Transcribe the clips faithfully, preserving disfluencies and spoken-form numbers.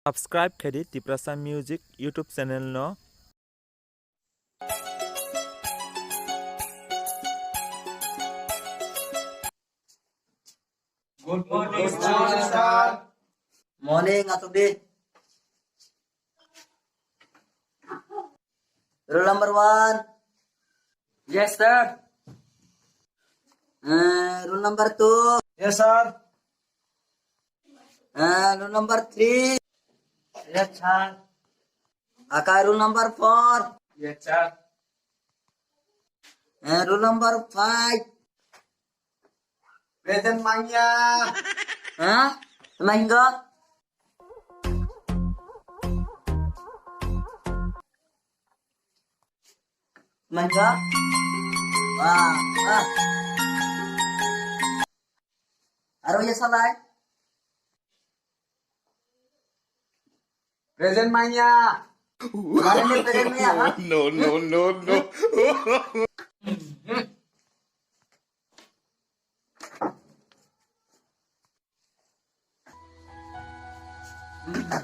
Subscribe khe di Tiprasa Music YouTube channel no. Good morning, sir. Morning, asok di. Roll number one. Yes, sir. Eh, roll number two. Yes, sir. Eh, roll number three. Yes, sir. Akai, roll number four. Yes, sir. Eh, roll number five. Present manya. Hah? Tama hingo? Tama hingo? Wah, wah. Aro ya salai. Present manya. Mana ni present manya, ha? No, no, no, no.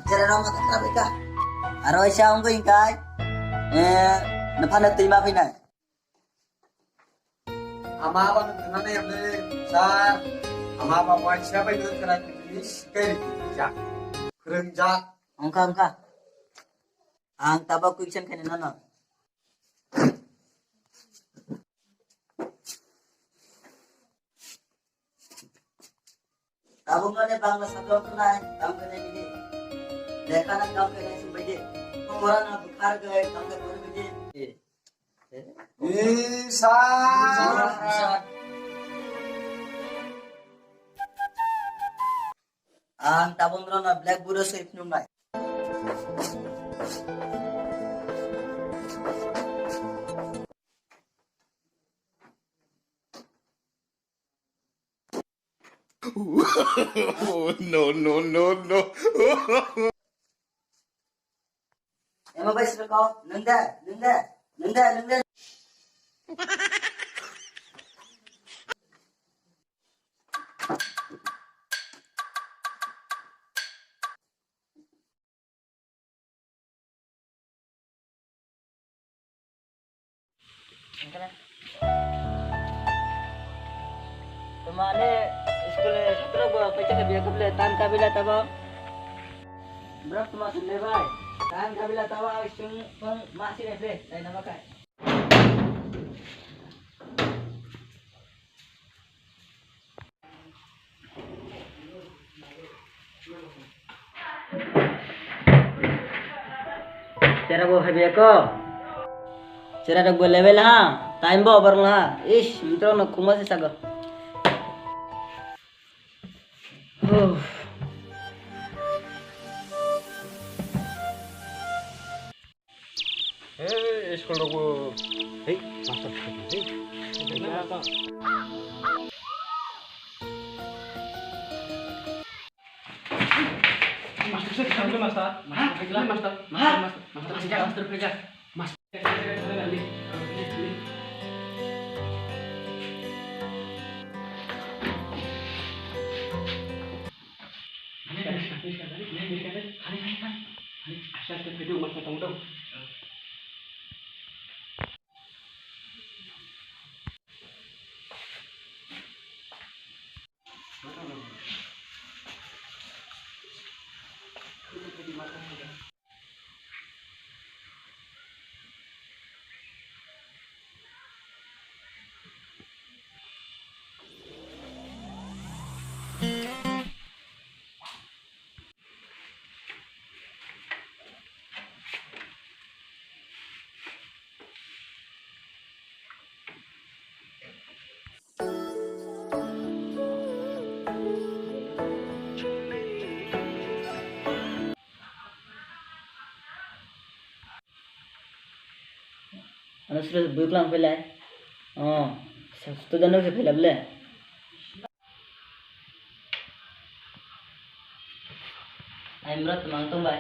Jere rong kata kata beka. Aro isa ongko ingkai. Eh, nafana tui ma pina. Ama aba nung thangnani hwnwi sa, ama aba waisa bai nung thangnani hwnwi sikai rikha. Khwrwngjak. Wngkha, wngkha. Ang tabok question khainai nono. Tabuk noni Bangla sakao tunai, kam khainai bidi. Lekha na kam khainai sumbai di. Koran na bukhar gai, kam khainai bidi. Isa. Ang tabuk no na blackboard o swi phunuknai. No, no, no, no. Ema bai sibeko, nung de, nung de, nung de, nung de. Tumane school e satrok bo paisa khe biya kuble tan kabila tabo. Bro, tuma sile bai. Tan kabila tabo, sung sung ma sile ble, dai nama kai. Chera bo hai beko. Chera rok bo level ha. Time bo over ha. Ish, mitro no khuma se sago. Huh. Hey, school rokbo. Hey, master, hey. Master, master, master, master, master, master, master. Aste aste phai di, master tong tong. Ano sila bwklang phailai. Oh, student no phailai bole. Ai, Murat, tongmang tong bai.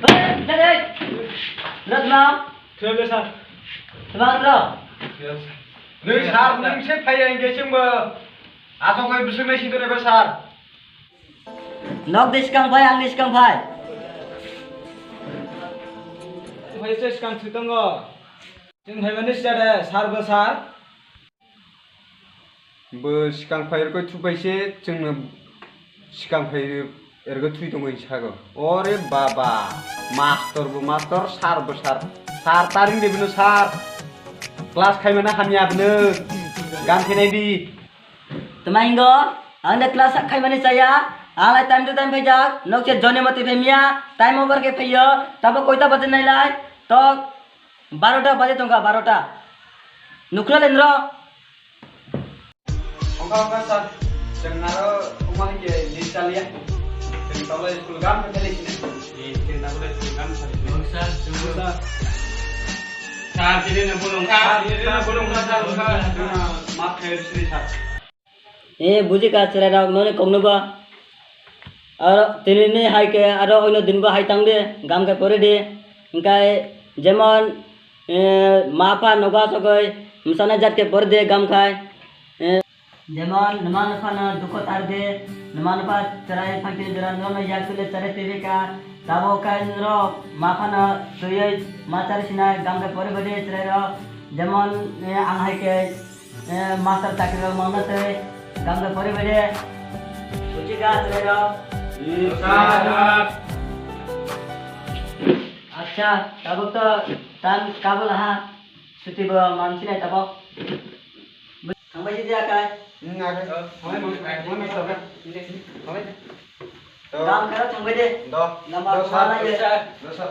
Hei, dai, dai. Murat, tongmang. Thank you, sir. Tongmang, bro. Yes, sir. Nui, sir, nui se phai ang gesing bo. Asok ngai bising nai sing tong ba, sir. Nok de sikang phai, ang ni sikang phai. Phai se sikang thwi tongo. Chwng phaimani siyade, sir bo sir. Bo sikang phai rwkhe thuphaise, chwngno sikang phai rwkhe thwi tongwi sago. Ore baba, mastor bo mastor, sir bo sir. Sir taring de bino sir. Class khaimana hamya bino. Gam khenai di. Tama hingo, ang de class khaimani chaya. Ang lai time to time phaijak. Nok se joni mati phaimya. Time over khe phaiyo. Tabo koita baje nai lai. Tok. Barota baje tongkha, barota. Nukra le nro. Ongkha, ongkha, sir. Chwng aro ongmani khe list chaliya. Chwng tabole school gam khe phele sini. Eh, chwng tabole school gam phele sini. Ongkha, sir, chwng ongkha. Sir, tini no bolong kha. Sir, tini no bolong kha, sir, ongkha. Chwng map khe sini, sir. E, buji ka chwrairok noni kokno ba. Aro tinini hai khe aro oino din bo hai tang di, gam khe pori di. Hingkai jemon, e, ma pha nogo asogoi msana jat khe pori di gam khai. E, jemon nima nupha no dukho tar di, nima nupha chwrai phangti jora nono yak tuli chwrai twi ka. Tabo kai norok ma pha no twiwi ma chari sinai gam khe pori badi chwrairok. Jemon, e, ang hai khe Eh, master chakri rok mangna tei gam khe pori bai de. Buji ga chwrai rok. Acha, tabuk to tan kabul ha. Suti bo mansinai tabuk. Thangbai si dia kai. Hmm, ada. Thangbai, thangbai, thangbai, thangbai. Thangbai. Gam khe thangbai de. Do. Lama do, sir. Thangbai de. Do, sir.